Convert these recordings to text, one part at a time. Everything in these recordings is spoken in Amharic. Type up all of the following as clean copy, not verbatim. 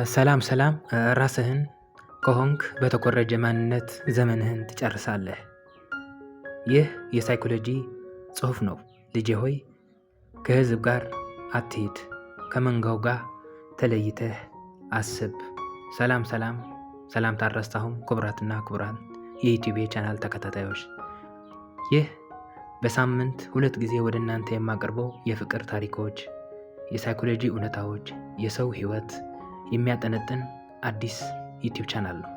ሰላም ሰላም። ራስህን ከሆንክ በተኮረጀ ማንነት ዘመንህን ትጨርሳለህ። ይህ የሳይኮሎጂ ጽሑፍ ነው። ልጄ ሆይ፣ ከህዝብ ጋር አትሂድ፣ ከመንጋው ጋር ተለይተህ አስብ። ሰላም ሰላም፣ ሰላምታ አልረሳሁም። ክቡራትና ክቡራን የዩቲዩብ ቻናል ተከታታዮች፣ ይህ በሳምንት 2 ጊዜ ወደ እናንተ የማቀርበው የፍቅር ታሪኮች፣ የሳይኮሎጂ እውነታዎች፣ የሰው ህይወት የሚያጠነጥን አዲስ ዩቲዩብ ቻናል ነው።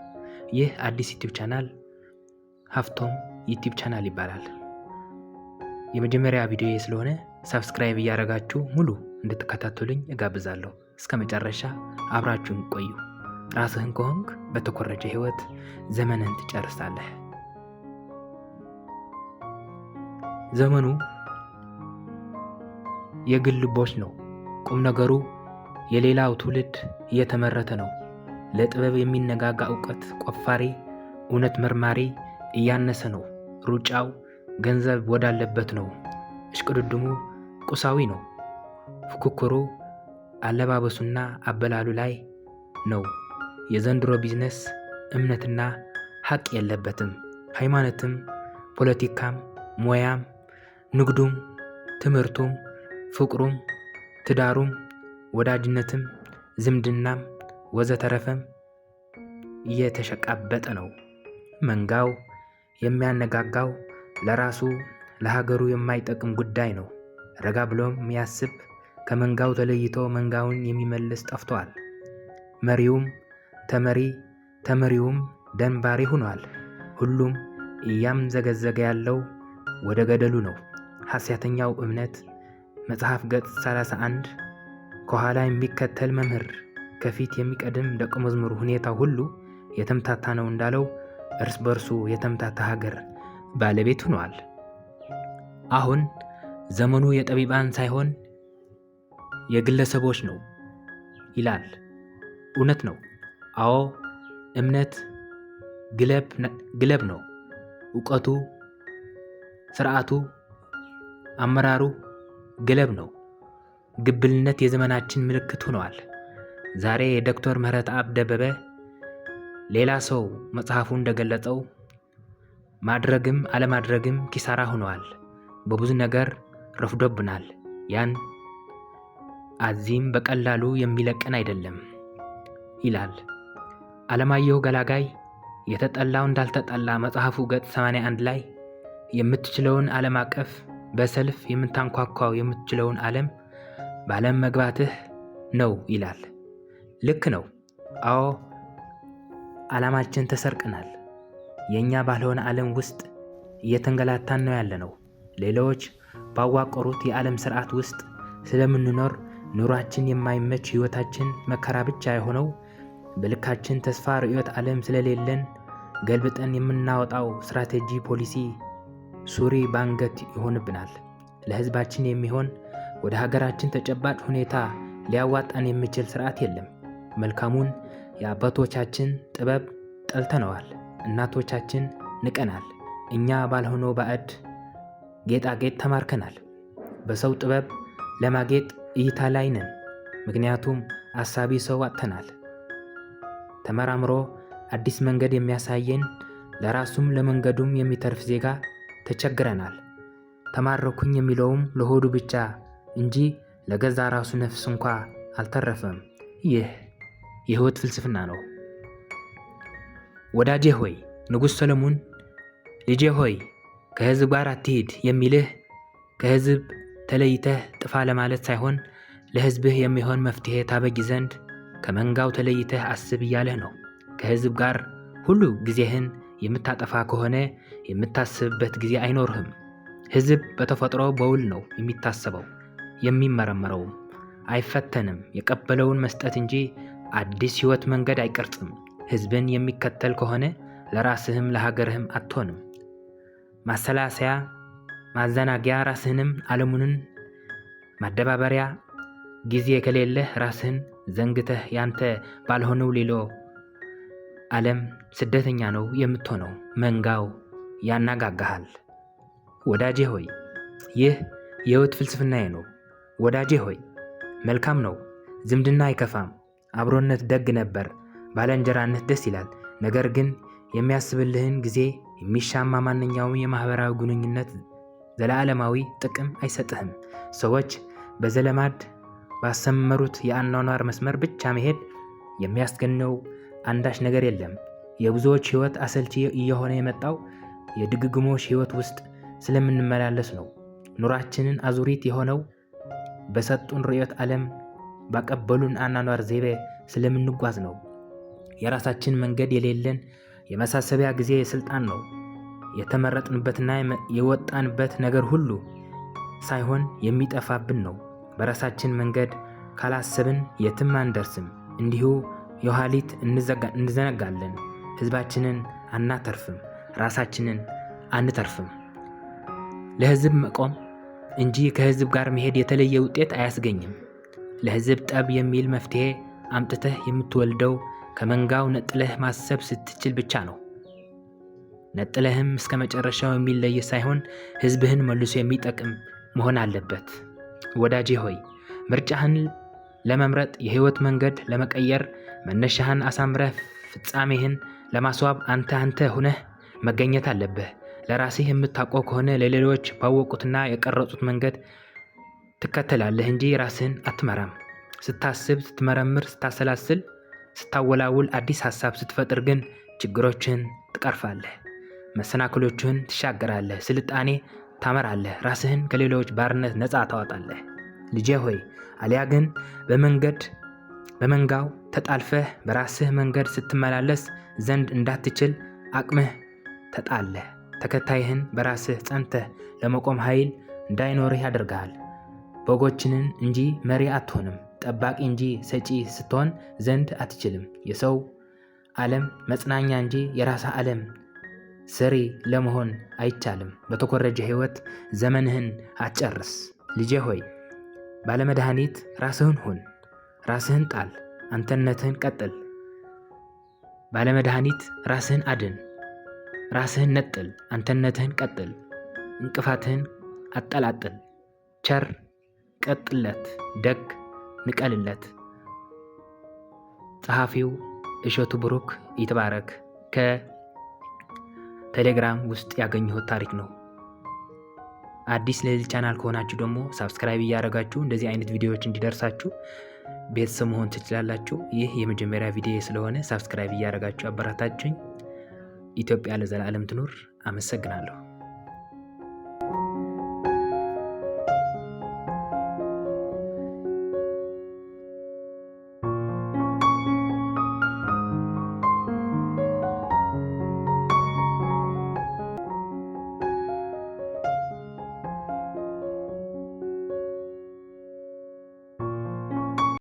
ይህ አዲስ ዩቲዩብ ቻናል ሀፍቶም ዩቲዩብ ቻናል ይባላል። የመጀመሪያ ቪዲዮ ስለሆነ subscribe እያደረጋችሁ ሙሉ እንድትከታተሉኝ እጋብዛለሁ። እስከ መጨረሻ አብራችሁን ቆዩ። ራስህን ከሆንክ በተኮረጀ ህይወት ዘመንህን ትጨርሳለህ። ዘመኑ የግል ልቦች ነው። ቁም ነገሩ የሌላው ትውልድ እየተመረተ ነው። ለጥበብ የሚነጋጋ እውቀት ቆፋሪ፣ እውነት መርማሪ እያነሰ ነው። ሩጫው ገንዘብ ወዳለበት ነው። እሽቅድድሙ ቁሳዊ ነው። ፉክክሩ አለባበሱና አበላሉ ላይ ነው። የዘንድሮ ቢዝነስ እምነትና ሀቅ የለበትም። ሃይማኖትም፣ ፖለቲካም፣ ሙያም፣ ንግዱም፣ ትምህርቱም፣ ፍቅሩም፣ ትዳሩም፣ ወዳጅነትም፣ ዝምድናም ወዘተረፈም እየተሸቃበጠ ነው። መንጋው የሚያነጋጋው ለራሱ ለሀገሩ የማይጠቅም ጉዳይ ነው። ረጋ ብሎም የሚያስብ፣ ከመንጋው ተለይቶ መንጋውን የሚመልስ ጠፍቷል። መሪውም ተመሪ፣ ተመሪውም ደንባሪ ሆኗል። ሁሉም እያምዘገዘገ ያለው ወደ ገደሉ ነው። ሐሰተኛው እምነት መጽሐፍ ገጽ 31፣ ከኋላ የሚከተል መምህር፣ ከፊት የሚቀድም ደቀ መዝሙር፣ ሁኔታ ሁሉ የተምታታ ነው እንዳለው እርስ በርሱ የተምታታ ሀገር ባለቤት ሆኗል። አሁን ዘመኑ የጠቢባን ሳይሆን የግለሰቦች ነው ይላል። እውነት ነው። አዎ፣ እምነት ግለብ ነው። እውቀቱ፣ ስርዓቱ፣ አመራሩ ግለብ ነው። ግብልነት የዘመናችን ምልክት ሆነዋል። ዛሬ የዶክተር ምህረተአብ ደበበ ሌላ ሰው መጽሐፉ እንደገለጸው ማድረግም አለማድረግም ኪሳራ ሆነዋል። በብዙ ነገር ረፍዶብናል። ያን አዚም በቀላሉ የሚለቀን አይደለም ይላል። አለማየሁ ገላጋይ የተጠላው እንዳልተጠላ መጽሐፉ ገጽ 81 ላይ የምትችለውን ዓለም አቀፍ በሰልፍ የምታንኳኳው የምትችለውን ዓለም ባለም መግባትህ ነው ይላል። ልክ ነው። አዎ፣ ዓላማችን ተሰርቀናል። የኛ ባልሆነ ዓለም ውስጥ እየተንገላታን ነው ያለነው። ሌሎች ባዋቀሩት የዓለም ስርዓት ውስጥ ስለምንኖር ኑሯችን የማይመች፣ ህይወታችን መከራ ብቻ የሆነው በልካችን ተስፋ ርዕዮተ ዓለም ስለሌለን ገልብጠን የምናወጣው ስትራቴጂ፣ ፖሊሲ ሱሪ ባንገት ይሆንብናል። ለህዝባችን የሚሆን፣ ወደ ሀገራችን ተጨባጭ ሁኔታ ሊያዋጣን የሚችል ስርዓት የለም። መልካሙን የአባቶቻችን ጥበብ ጠልተነዋል። እናቶቻችን ንቀናል። እኛ ባልሆነው ባዕድ ጌጣጌጥ ተማርከናል። በሰው ጥበብ ለማጌጥ እይታ ላይ ነን። ምክንያቱም አሳቢ ሰው አጥተናል። ተመራምሮ አዲስ መንገድ የሚያሳየን፣ ለራሱም ለመንገዱም የሚተርፍ ዜጋ ተቸግረናል። ተማረኩኝ የሚለውም ለሆዱ ብቻ እንጂ ለገዛ ራሱ ነፍስ እንኳ አልተረፈም። ይህ የህይወት ፍልስፍና ነው። ወዳጄ ሆይ፣ ንጉሥ ሰለሞን ልጄ ሆይ፣ ከህዝብ ጋር አትሂድ የሚልህ ከህዝብ ተለይተህ ጥፋ ለማለት ሳይሆን ለህዝብህ የሚሆን መፍትሄ ታበጅ ዘንድ ከመንጋው ተለይተህ አስብ እያለህ ነው። ከህዝብ ጋር ሁሉ ጊዜህን የምታጠፋ ከሆነ የምታስብበት ጊዜ አይኖርህም። ህዝብ በተፈጥሮ በውል ነው የሚታሰበው የሚመረመረውም። አይፈተንም። የቀበለውን መስጠት እንጂ አዲስ ህይወት መንገድ አይቀርጽም። ህዝብን የሚከተል ከሆነ ለራስህም ለሀገርህም አትሆንም። ማሰላሰያ፣ ማዘናጊያ፣ ራስህንም ዓለሙንን ማደባበሪያ ጊዜ ከሌለህ ራስህን ዘንግተህ ያንተ ባልሆነው ሌሎ ዓለም ስደተኛ ነው የምትሆነው። መንጋው ያናጋጋሃል። ወዳጄ ሆይ፣ ይህ የህይወት ፍልስፍናዬ ነው። ወዳጄ ሆይ፣ መልካም ነው። ዝምድና አይከፋም። አብሮነት ደግ ነበር፣ ባለንጀራነት ደስ ይላል። ነገር ግን የሚያስብልህን ጊዜ የሚሻማ ማንኛውም የማህበራዊ ግንኙነት ዘለዓለማዊ ጥቅም አይሰጥህም። ሰዎች በዘለማድ ባሰመሩት የአኗኗር መስመር ብቻ መሄድ የሚያስገኘው አንዳች ነገር የለም። የብዙዎች ሕይወት አሰልቺ እየሆነ የመጣው የድግግሞሽ ሕይወት ውስጥ ስለምንመላለስ ነው። ኑራችንን አዙሪት የሆነው በሰጡን ርዕዮተ ዓለም ባቀበሉን አኗኗር ዘይቤ ስለምንጓዝ ነው። የራሳችን መንገድ የሌለን የመሳሰቢያ ጊዜ ስልጣን ነው። የተመረጥንበትና የወጣንበት ነገር ሁሉ ሳይሆን የሚጠፋብን ነው። በራሳችን መንገድ ካላሰብን የትም አንደርስም። እንዲሁ የኋሊት እንዘነጋለን። ህዝባችንን አናተርፍም፣ ራሳችንን አንተርፍም። ለህዝብ መቆም እንጂ ከህዝብ ጋር መሄድ የተለየ ውጤት አያስገኝም። ለህዝብ ጠብ የሚል መፍትሄ አምጥተህ የምትወልደው ከመንጋው ነጥለህ ማሰብ ስትችል ብቻ ነው። ነጥለህም እስከ መጨረሻው የሚለይ ሳይሆን ህዝብህን መልሶ የሚጠቅም መሆን አለበት። ወዳጄ ሆይ፣ ምርጫህን ለመምረጥ፣ የህይወት መንገድ ለመቀየር፣ መነሻህን አሳምረህ ፍጻሜህን ለማስዋብ አንተ አንተ ሁነህ መገኘት አለብህ። ለራስህ የምታውቀው ከሆነ ለሌሎች ባወቁትና የቀረጹት መንገድ ትከተላለህ እንጂ ራስህን አትመራም። ስታስብ፣ ስትመረምር፣ ስታሰላስል፣ ስታወላውል፣ አዲስ ሀሳብ ስትፈጥር ግን ችግሮችህን ትቀርፋለህ፣ መሰናክሎችህን ትሻገራለህ፣ ስልጣኔ ታመራለህ፣ ራስህን ከሌሎች ባርነት ነፃ ታወጣለህ። ልጄ ሆይ፣ አሊያ ግን በመንገድ በመንጋው ተጣልፈህ በራስህ መንገድ ስትመላለስ ዘንድ እንዳትችል አቅምህ ተጣለህ። ተከታይህን በራስህ ጸንተህ ለመቆም ኃይል እንዳይኖርህ ያደርግሃል። በጎችንን እንጂ መሪ አትሆንም። ጠባቂ እንጂ ሰጪ ስትሆን ዘንድ አትችልም። የሰው ዓለም መጽናኛ እንጂ የራስህ ዓለም ሰሪ ለመሆን አይቻልም። በተኮረጀ ሕይወት ዘመንህን አትጨርስ። ልጄ ሆይ፣ ባለመድኃኒት ራስህን ሁን። ራስህን ጣል። አንተነትህን ቀጥል። ባለመድኃኒት ራስህን አድን። ራስህን ነጥል። አንተነትህን ቀጥል። እንቅፋትህን አጠላጥል። ቸር ቀጥለት፣ ደግ ንቀልለት። ጸሐፊው እሸቱ ብሩክ ይትባረክ፣ ከቴሌግራም ውስጥ ያገኘሁት ታሪክ ነው። አዲስ ለዚህ ቻናል ከሆናችሁ ደግሞ subscribe እያደረጋችሁ እንደዚህ አይነት ቪዲዮዎች እንዲደርሳችሁ ቤተሰብ መሆን ትችላላችሁ። ይህ የመጀመሪያ ቪዲዮ ስለሆነ subscribe እያደረጋችሁ አበረታችሁኝ። ኢትዮጵያ ለዘላለም ትኑር። አመሰግናለሁ።